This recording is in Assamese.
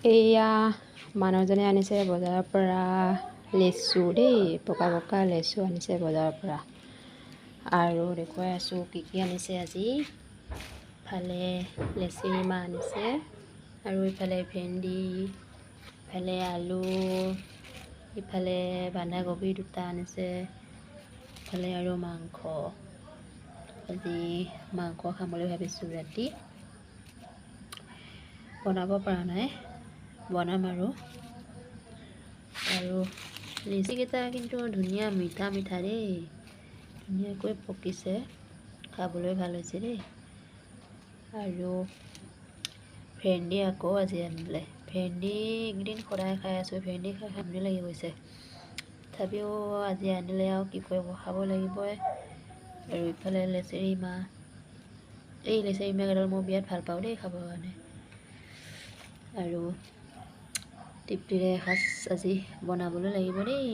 এয়া মানুহজনে আনিছে বজাৰৰ পৰা লেচু দেই, পকা পকা লেচু আনিছে বজাৰৰ পৰা। আৰু দেখুৱাই আছোঁ কি কি আনিছে আজি। ইফালে লেচেৰি মাহ আনিছে, আৰু ইফালে ভেন্দি, ইফালে আলু, ইফালে বন্ধাকবি দুটা আনিছে, ইফালে আৰু মাংস। আজি মাংস খাম বুলি ভাবিছোঁ ৰাতি। বনাব পৰা নাই, বনাম আৰু। আৰু লিচুকেইটা কিন্তু ধুনীয়া মিঠা মিঠা দেই, ধুনীয়াকৈ পকিছে, খাবলৈ ভাল হৈছে দেই। আৰু ভেন্দি আকৌ আজি আনিলে। ভেন্দি এইকেইদিন সদায় খাই আছোঁ, ভেন্দি খাই খাই আমনি লাগি গৈছে। তথাপিও আজি আনিলে আৰু কি কৰিব, খাব লাগিবই। আৰু ইফালে লেচেৰি মাহ, এই লেচেৰি মাহকেইডাল মই বিৰাট ভাল পাওঁ দেই খাবৰ কাৰণে। আৰু তৃপ্তিৰে এসাঁজ আজি বনাবলৈ লাগিব দেই।